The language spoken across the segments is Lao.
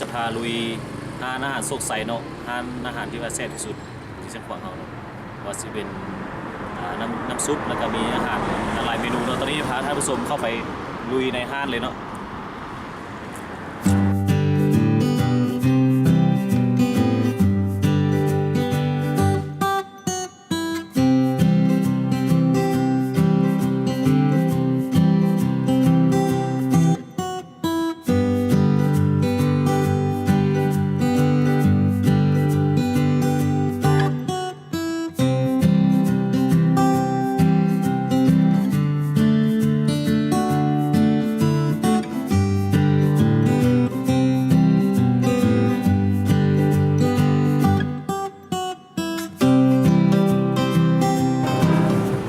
ຈະພາລຸຍຮ້ານອາຫານໂຊກໄຊເນາະ, ຮ້ານອາຫານທີ່ວ່າແຊບທີ່ສຸດທີ່ຊຽງຂວາງເຮົາເນາະ, ວ່າຊິເປັນ ອ່າ ນ້ຳ ນ້ຳຊຸບ ແລ້ວກໍມີອາຫານຫຼາກຫຼາຍເມນູເນາະ. ຕອນນີ້ພາທ່ານຜູ້ຊົມເຂົ້າໄປລຸຍໃນຮ້ານເລີຍເນາະ.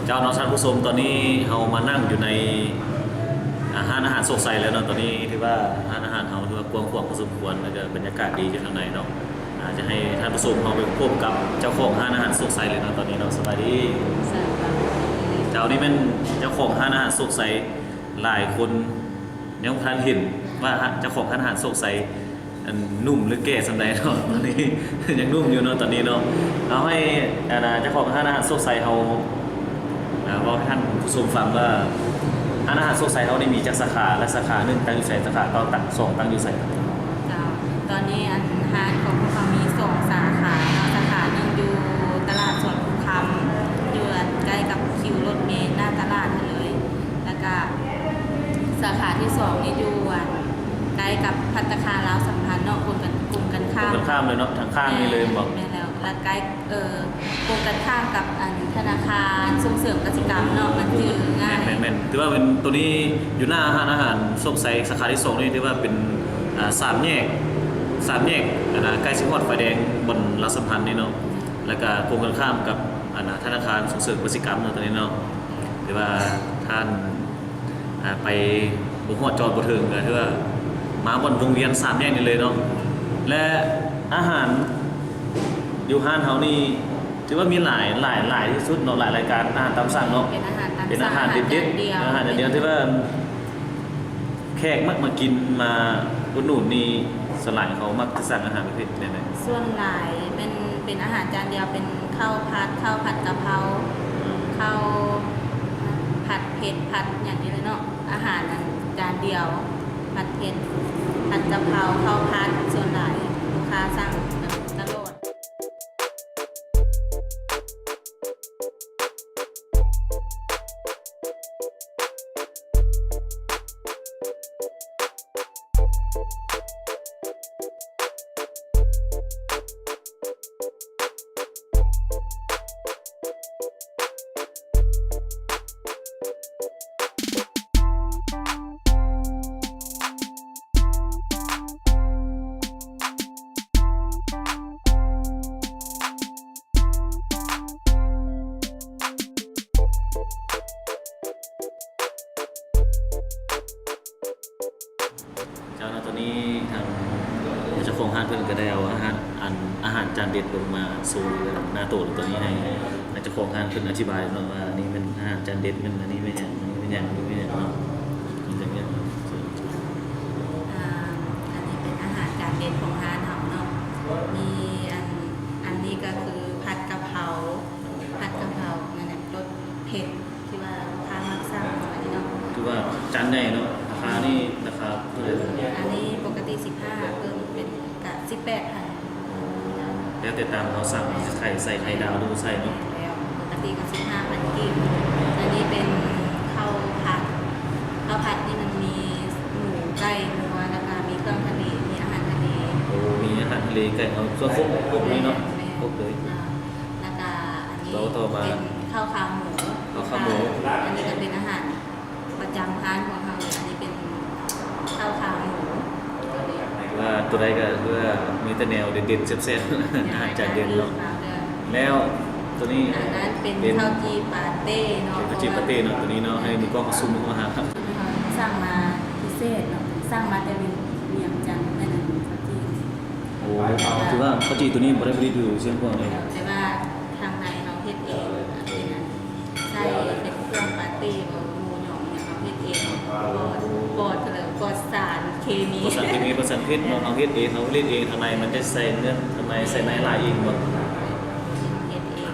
ເຈົ້າເນາະ ທ່ານຜູ້ຊົມ, ຕອນນີ້ເຮົາມານັ່ງຢູ່ໃນ ອາ ຮ້ານອາຫານໂຊກໄຊແລ້ວເນາະ. ຕອນນີ້ຖືວ່າຮ້ານອາຫານເຮົາຖືວ່າກວ້າງຂວາງພໍສົມຄວນ ແລ້ວກໍບັນຍາກາດດີຢູ່ທາງໃນເນາະ. ອາ ຈະໃຫ້ທ່ານຜູ້ຊົມເຮົາໄປພົບກັບເຈົ້າຂອງຮ້ານອາຫານໂຊກໄຊເລີຍເນາະ ຕອນນີ້ເນາະ. ສະບາຍດີ. ເຈົ້າ ນີ້ແມ່ນເຈົ້າຂອງຮ້ານອາຫານໂຊກໄຊ. ຫຼາຍຄົນຍັງບໍ່ທັນເຫັນວ່າເຈົ້າຂອງຮ້ານອາຫານໂຊກໄຊ ອັນ ໜຸ່ມຫຼືແກ່ສ່ຳໃດເນາະ. ຕອນນີ້ຍັງໜຸ່ມຢູ່ເນາະ ຕອນນີ້ເນາະ. ເອົາໃຫ້ ອັນ ເຈົ້າຂອງຮ້ານອາຫານໂຊກໄຊເຮົາ ເວົ້າໃຫ້ທ່ານຜູ້ຊົມຟັງວ່າ ຮ້ານອາຫານໂຊກໄຊເຮົານີ້ມີຈັກສາຂາ ແລະ ສາຂາໜຶ່ງຕັ້ງຢູ່ໃສ? ສາຂາສອງຕັ້ງຢູ່ໃສ? ເຈົ້າ ຕອນນີ້ ອັນ ຮ້ານຂອງພວກເຮົາມີສອງສາຂາເນາະ. ສາຂາໜຶ່ງຢູ່ຕະຫຼາດສວນພູຄຳ ຢູ່ ອັນ ໃກ້ກັບຄິວລົດເມ ໜ້າຕະຫຼາດຫັ້ນເລີຍ. ແລ້ວກະສາຂາທີສອງນີ້ຢູ່ ອັນ ໃກ້ກັບພັດຕາຄາລາວສຳພັນເນາະ, ກົງກັນ ກົງກັນຂ້າມ ກົງກັນຂ້າມເລີຍເນາະ, ທາງຂ້າງນີ້ເລີຍແມ່ນບໍ່? ແມ່ນແລ້ວ ແລ້ວໃກ້ ເອີ ກົງກັນຂ້າມກັບ ອັນ ທະນາຄານສົ່ງເສີມກະສິກຳເນາະ, ມັນຈື່ງ່າຍ. ແມ່ນໆ ຖືວ່າເປັນ ໂຕນີ້ຢູ່ໜ້າຮ້ານອາຫານໂຊກໄຊສາຂາທີສອງນີ້ ຖືວ່າເປັນ ອາ ສາມແຍກ ສາມແຍກ ອັນ ໃກ້ຊິຮອດໄຟແດງບ່ອນລາວສຳພັນນີ້ເນາະ, ແລ້ວກະກົງກັນຂ້າມກັບ ອັນ ທະນາຄານສົ່ງເສີມກະສິກຳເນາະ ໂຕນີ້ເນາະ. ແຕ່ວ່າທ່ານ ອ່າ ໄປບໍ່ຮອດຈອດບໍ່ເຖິງ ກໍຖືວ່າມາບ່ອນວົງວຽນສາມແຍກນີ້ເລີຍເນາະ. ແລະ ອາຫານຢູ່ຮ້ານເຮົານີ້ ຖືວ່າມີຫຼາຍ ຫຼາຍ ຫຼາຍທີ່ສຸດເນາະ, ຫຼາຍລາຍການອາຫານຕາມສັ່ງເນາະ. ເປັນອາຫານຕາມ ເປັນອາຫານເດັດໆ ອາຫານຈານດຽວ ອາຫານຈານດຽວ ທີ່ວ່າແຂກມັກມາກິນ ມາອຸດໜູນນີ້ ສ່ວນຫຼາຍເຂົາມັກຈະສັ່ງອາຫານປະເພດແນວໃດ? ສ່ວນຫຼາຍແມ່ນເປັນອາຫານຈານດຽວ ເປັນເຂົ້າຜັດ ເຂົ້າຜັດກະເພົາ ເຂົ້າຜັດເຜັດ ຜັດຫຍັງນີ້ແຫຼະເນາະ. ອາຫານອັນຈານດຽວ ຜັດເຜັດ ຜັດກະເພົາ ເຂົ້າຜັດ ສ່ວນຫຼາຍລູກຄ້າສັ່ງຕະຫຼອດ. ເຈົ້າເນາະ ຕອນນີ້ທາງເຈົ້າຂອງຮ້ານເພິ່ນກໍໄດ້ເອົາອາຫານ ອັນ ອາຫານຈານເດັດລົງມາໂຊຢູ່ໜ້າໂຕະ ແລ້ວຕອນນີ້ໃຫ້ ໃຫ້ເຈົ້າຂອງຮ້ານເພິ່ນອະທິບາຍເນາະ ວ່າອັນນີ້ແມ່ນອາຫານຈານເດັດ ແມ່ນ ອັນນີ້ແມ່ນຫຍັງ ອັນນີ້ແມ່ນຫຍັງ ອັນນີ້ແມ່ນຫຍັງເນາະ ມີຫຍັງແດ່. ອ່າ ອັນນີ້ເປັນອາຫານຈານເດັດຂອງຮ້ານເຮົາເນາະ ມີອັນ ອັນນີ້ກໍຄືຜັດກະເພົາ ຜັດກະເພົາ ແມ່ນແຫຼະ ລົດເຜັດ ທີ່ວ່າລູກຄ້າມັກສັ່ງປະມານນີ້ເນາະ. ຖືວ່າຈານໃຫຍ່ເນາະ. ລາຄານີ້ ລາຄາເທົ່າໃດ? ອັນນີ້ປົກກະຕິສິບຫ້າ ເພີ່ມເປັນກະສິບແປດພັນ. ແລ້ວແຕ່ຕາມເຮົາສັ່ງ ເຮົາຊິໃສ່ ໃສ່ໄຂ່ດາວຫຼືບໍ່ໃສ່ເນາະ. ແລ້ວປົກກະຕິກໍສິບຫ້າພັນກີບ. ອັນນີ້ເປັນເຂົ້າຜັດ ເຂົ້າຜັດນີ້ມັນມີໝູ ໄກ່ ງົວ ແລ້ວກະມີເຄື່ອງທະເລ ມີອາຫານທະເລ. ໂອ້ ມີອາຫານທະເລ ໄກ່ ເອົາ ຄົບ ຄົບເລີຍເນາະ. ແມ່ນ ຄົບເລີຍ. ອ່າ ແລ້ວກະອັນນີ້ ຕໍ່ ຕໍ່ມາ ເປັນເຂົ້າຂາໝູ ເຂົ້າຂາໝູ. ອັນນີ້ກໍເປັນອາຫານປະຈຳຮ້ານຂອງເຮົາເລີຍ. ອັນນີ້ເປັນເຂົ້າຂາໝູ ວ່າຕົວໃດກໍຄືວ່າມີແຕ່ແນວເດັ່ນໆ ແຊບໆ ອາຫານຈານເດັ່ນເນາະ. ແລ້ວຕົວນີ້ ອັນນັ້ນເປັນ ເປັນເຂົ້າຈີ່ປາເຕ້ເນາະ ເປັນເຂົ້າຈີ່ປາເຕ້ເນາະ. ຕົວນີ້ເນາະ ໃຫ້ມືກ້ອງເຮົາຊູມເຂົ້າມາ. ສັ່ງມາພິເສດເນາະ ສັ່ງມາແຕ່ວຽງຈັນ ແມ່ນເຂົ້າຈີ່. ໂອ້ ຖືວ່າເຂົ້າຈີ່ຕົວນີ້ບໍ່ໄດ້ຜະລິດຢູ່ຊຽງຂວາງເລີຍ. ແຕ່ວ່າທາງໃນເຮົາເຮັດເອງ ອັນເປັນອັນ ໃສ່ເປັນເຄື່ອງປາເຕ້ບໍ ໝູຫຍັງເຮົາເຮັດເອງ ປອດ ປອດ ປອດສານເຄ ເຄມີ ບໍ່ສານເຄມີ ບໍ່ສານພິດເນາະ. ເຮົາເຮັດເອງ ເຮົາຜະລິດເອງ ທາງໃນມັນຈະໃສ່ເນື້ອ ທາງໃນໃສ່ໃນຫຼາຍອີກເນາະ.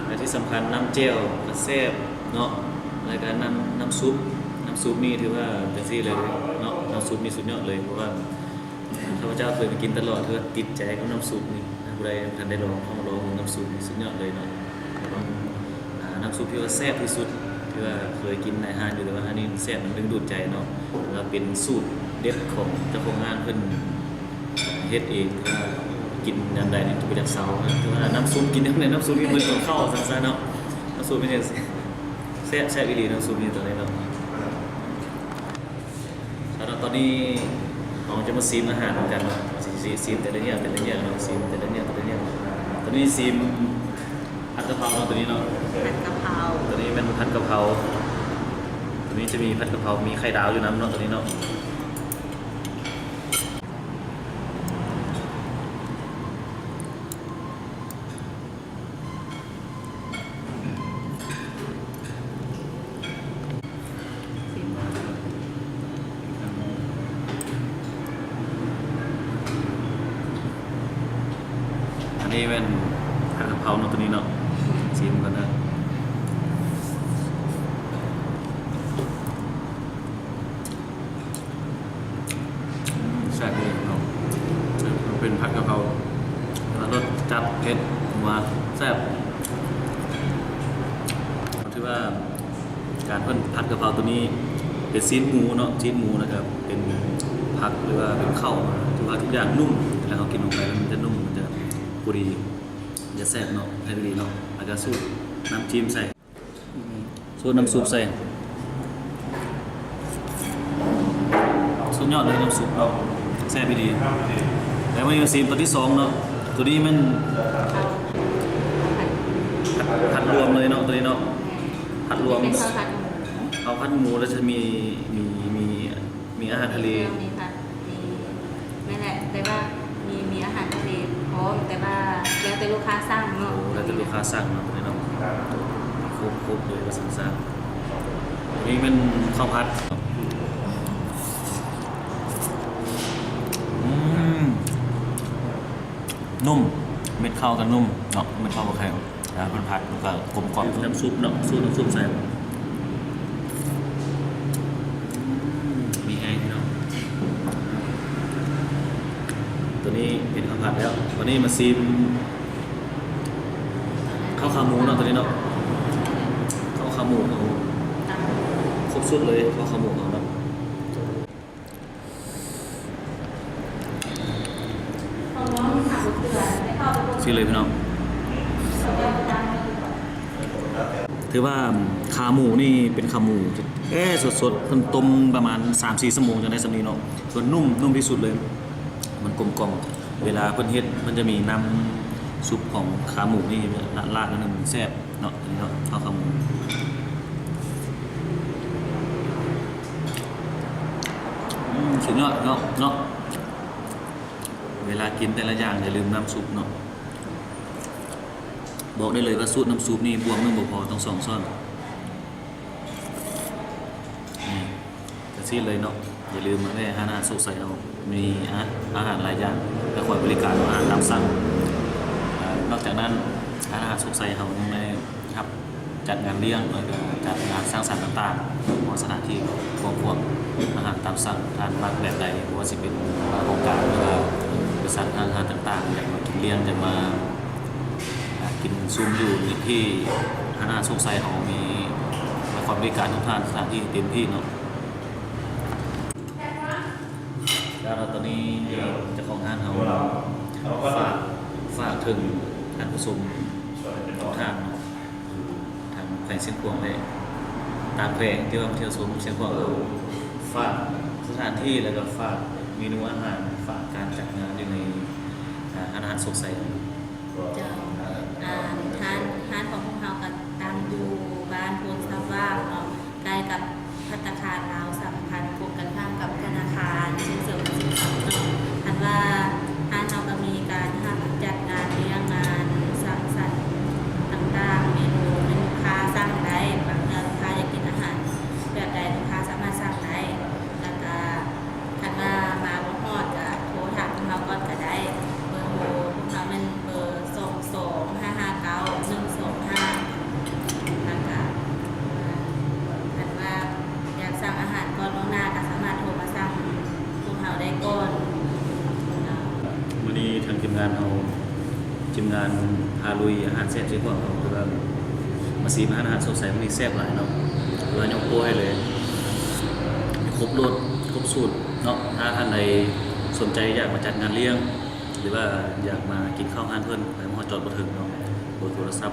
ແລະທີ່ສຳຄັນນ້ຳແຈ່ວກໍແຊບເນາະ ແລ້ວກໍນ້ຳ ນ້ຳຊຸບ ນ້ຳຊຸບນີ້ຖືວ່າຈັ່ງຊີ້ເລີຍເນາະ. ນ້ຳຊຸບນີ້ສຸດຍອດເລີຍ ເພາະວ່າຂ້າພະເຈົ້າເຄີຍໄປກິນຕະຫຼອດ ຖືວ່າຕິດໃຈກັບນ້ຳຊຸບນີ້. ຖ້າຜູ້ໃດບໍ່ທັນໄດ້ລອງ ຕ້ອງລອງເບິ່ງ ນ້ຳຊຸບນີ້ສຸດຍອດເລີຍເນາະ. ອາ ນ້ຳຊຸບທີ່ວ່າແຊບທີ່ສຸດ ທີ່ວ່າເຄີຍກິນຫຼາຍຮ້ານຢູ່ ແຕ່ວ່າຮ້ານນີ້ແຊບ ມັນດຶງດູດໃຈເນາະ ແລ້ວເປັນສູດເດັດຂອງເຈົ້າຂອງຮ້ານເພິ່ນເຮັດເອງ. ຖ້າກິນຍາມໃດນີ້ຈະບໍ່ຢາກເຊົານະ ແຕ່ວ່ານ້ຳຊຸບ ກິນຍາມໃດນ້ຳຊຸບນີ້ເໝືອນກັບເຂົ້າ ວ່າຊັ້ນຊະເນາະ. ນ້ຳຊຸບນີ້ແຊບ ແຊບອີ່ຫຼີ ນ້ຳຊຸບນີ້ຕອນນີ້ເນາະ. ແລ້ວຕອນນີ້ເຮົາຈະມາຊີມອາຫານນຳກັນເນາະ ຊິ ຊິຊີມແຕ່ລະຢ່າງ ແຕ່ລະຢ່າງເນາະ ຊີມແຕ່ລະຢ່າງ ແຕ່ລະຢ່າງ. ຕອນນີ້ຊີມຜັດກະເພົາເນາະ ໂຕນີ້ເນາະ ຜັດກະເພົາ ໂຕນີ້ແມ່ນຜັດກະເພົາ. ໂຕນີ້ຈະມີຜັດກະເພົາ ມີໄຂ່ດາວຢູ່ນຳເນາະ ໂຕນີ້ເນາະ. ອັນນີ້ແມ່ນຜັດກະເພົາເນາະ ໂຕນີ້ເນາະ ຊີມກ່ອນເດີ. ອືມ ແຊບເລີຍເນາະ ເປັນຜັດກະເພົາ ແລ້ວລົດຈັດ ເຜັດ ນົວ ແຊບ. ຖືວ່າການເພິ່ນຜັດກະເພົາໂຕນີ້ເປັນຊີ້ນໝູເນາະ ຊີ້ນໝູ ແລ້ວກະເປັນຜັກ ຫຼືວ່າເປັນເຂົ້າ ຖືວ່າທຸກຢ່າງນຸ້ມ ເວລາເຮົາກິນລົງໄປແລ້ວມັນຈະນຸ້ມ ມັນຈະພໍດີ ມັນຈະແຊບເນາະ ແຊບອີ່ຫຼີເນາະ. ແລ້ວກະສູດນ້ຳຈິ້ມໃສ່ ອືມ ສູດນ້ຳຊຸບໃສ່ ສຸດຍອດເລີຍນ້ຳຊຸບເນາະ ແຊບອີ່ຫຼີ. ແລ້ວມື້ນີ້ມາຊີມໂຕທີສອງເນາະ ໂຕນີ້ແມ່ນຜັດລວມເລີຍເນາະ ໂຕນີ້ເນາະ ຜັດລວມ ເປັນເຂົ້າຜັດໝູ ເຂົ້າຜັດໝູ ແລ້ວຈະມີ ມີ ມີ ມີອາຫານທະເລ ມີຜັດ ມີ ແມ່ນແຫຼະ ແຕ່ວ່າມີ ມີອາຫານທະເລພ້ອມ ແຕ່ວ່າແລ້ວແຕ່ລູກຄ້າສັ່ງເນາະ. ໂອ້ ແລ້ວແຕ່ລູກຄ້າສັ່ງເນາະ ໂຕນີ້ເນາະ ຄົບ ຄົບເລີຍວ່າຊັ້ນຊະ. ອັນນີ້ແມ່ນເຂົ້າຜັດ ອືມ ນຸ້ມ ເມັດເຂົ້າກໍນຸ້ມເນາະ ເມັດເຂົ້າກໍແຂງ. ແລ້ວເພິ່ນຜັດມັນກໍກົມກ່ອມ ນ້ຳຊຸບເນາະ ສູດນ້ຳຊຸບໃສ່ ມີແຮງເນາະ. ໂຕນີ້ເປັນເຂົ້າຜັດແລ້ວ ວັນນີ້ມາຊີມເຂົ້າຂາໝູເນາະ ໂຕນີ້ເນາະ ເຂົ້າຂາໝູເຮົາ ຄົບຊຸດເລີຍ ເຂົ້າຂາໝູເຮົາເນາະ. ຊີ້ເລີຍພີ່ນ້ອງ ຖືວ່າຂາໝູນີ້ເປັນຂາໝູແທ້ສົດໆ ເພິ່ນຕົ້ມປະມານສາມສີ່ຊົ່ວໂມງຈັ່ງໄດ້ສ່ຳນີ້ເນາະ ເພິ່ນນຸ້ມ ນຸ້ມທີ່ສຸດເລີຍ ມັນກົມກ່ອມ. ເວລາເພິ່ນເຮັດ ມັນຈະມີນ້ຳຊຸບຂອງຂາໝູນີ້ລາດໆ ໜ້ອຍໜຶ່ງ ມັນແຊບເນາະ ອັນນີ້ເນາະ ເຂົ້າຂາໝູ. ອືມ ສຸດຍອດເນາະ ເນາະ ເວລາກິນແຕ່ລະຢ່າງຢ່າລືມນ້ຳຊຸບເນາະ. ບອກໄດ້ເລີຍວ່າສູດນ້ຳຊຸບນີ້ບວງໜຶ່ງບໍ່ພໍ ຕ້ອງສອງຊ້ອນ. ອືມ ຈັ່ງຊີ້ເລີຍເນາະ ຢ່າລືມມາແວ່ຮ້ານອາຫານໂຊກໄຊເຮົາ ມີອາ ອາຫານຫຼາຍຢ່າງ ແລະ ຄອຍບໍລິການອາຫານຕາມສັ່ງ. ເອີ ນອກຈາກນັ້ນ ຮ້ານອາຫານໂຊກໄຊເຮົາຍັງໄດ້ຮັບ ຈັດງານລ້ຽງ ແລ້ວກະຈັດງານສັງສັນຕ່າງໆ ເພາະສະຖານທີ່ກວ້າງຂວາງ ອາຫານຕາມສັ່ງ ທ່ານມັກແບບໃດ ບໍ່ວ່າຊິເປັນໂຮງການ ຫຼືວ່າບໍລິສັດ ຮ້ານອາຫານຕ່າງໆ ຢາກມາກິນລ້ຽງ ຢາກມາກິນຊຸມຢູ່ທີ່ຮ້ານອາຫານໂຊກໄຊເຮົາມີ ແລະ ຄອຍບໍລິການທຸກທ່ານ ສະຖານທີ່ເຕັມທີ່ເນາະ. ແລ້ວຕອນນີ້ເຈົ້າຂອງຮ້ານເຮົາຝາກ ຝາກເຖິງທ່ານຜູ້ຊົມທຸກທ່ານເນາະ ຢູ່ທາງແຂວງຊຽງຂວາງ ແລະ ຕ່າງແຂວງທີ່ວ່າມາທ່ຽວຊົມຊຽງຂວາງເຮົາ ຝາກສະຖານທີ່ ແລ້ວກໍຝາກເມນູອາຫານ ຝາກການຈັດງານຢູ່ໃນ ອາ ຮ້ານອາຫານໂຊກໄຊ. ເຈົ້າ ອາ ຮ້ານ ຮ້ານຂອງພວກເຮົາກໍຕັ້ງຢູ່ບ້ານໂພນສະຫວ່າງເນາະ ໃກ້ກັບພັດຕາຄານລາວສຳພັນ ກົງກັນຂ້າມກັບທະນາຄານສົ່ງເສີມການສຶກສາເນາະ. ຄັນວ່າຮ້ານເຮົາກໍມີການຮັບຈັດງານລ້ຽງ ງານສັງສັນຕ່າງໆ ເມນູແມ່ນລູກຄ້າສັ່ງໄດ້ ບາງເທື່ອລູກຄ້າຢາກກິນອາຫານແບບໃດ ລູກຄ້າສາມາດສັ່ງໄດ້ ແລ້ວກະຄັນວ່າມາບໍ່ຮ ພາລຸຍອາຫານແຊບເຊກວາງເຮົາ ຄືວ່າມາຊີມຮ້ານອາຫານໂຊກໄຊມື້ນີ້ແຊບຫຼາຍເນາະ ຄືວ່າຍົກໂປ້ໃຫ້ເລີຍ ຄົບລົດຄົບສູດເນາະ. ຖ້າທ່ານໃດສົນໃຈຢາກມາຈັດງານລ້ຽງ ຫຼືວ່າຢາກມາກິນເຂົ້າຮ້ານເພິ່ນ ໃຜມາຮອດຈອດບໍ່ເຖິງເນາະ ເບີໂທລະສັບ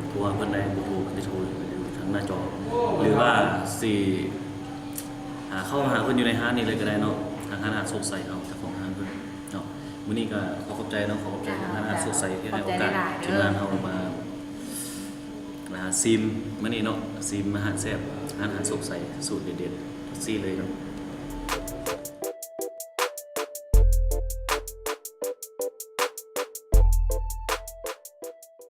ໂທຫາເພິ່ນໄດ້ ເບີໂທເພິ່ນຈະໂທຢູ່ທາງໜ້າຈໍ ຫຼືວ່າຊິຫາເຂົ້າມາຫາເພິ່ນຢູ່ໃນຮ້ານນີ້ເລີຍກໍໄດ້ເນາະ ທາງຮ້ານອາຫານໂຊກໄຊເຮົາ ເຈົ້າຂອງຮ້ານເພິ່ນເນາະ. ມື້ນີ້ກໍຂໍຂອບໃຈເນາະ ຂໍຂອບໃຈທາງຮ້ານອາຫານໂຊກໄຊທີ່ໃຫ້ໂອກາດທີມງານເຮົາມາ ອ່າ ຊີມມື້ນີ້ເນາະ ຊີມອາຫານແຊບ ຮ້ານອາຫານໂຊກໄຊ ສູດເດັດໆ ຊີ້ເລີຍເນາະ.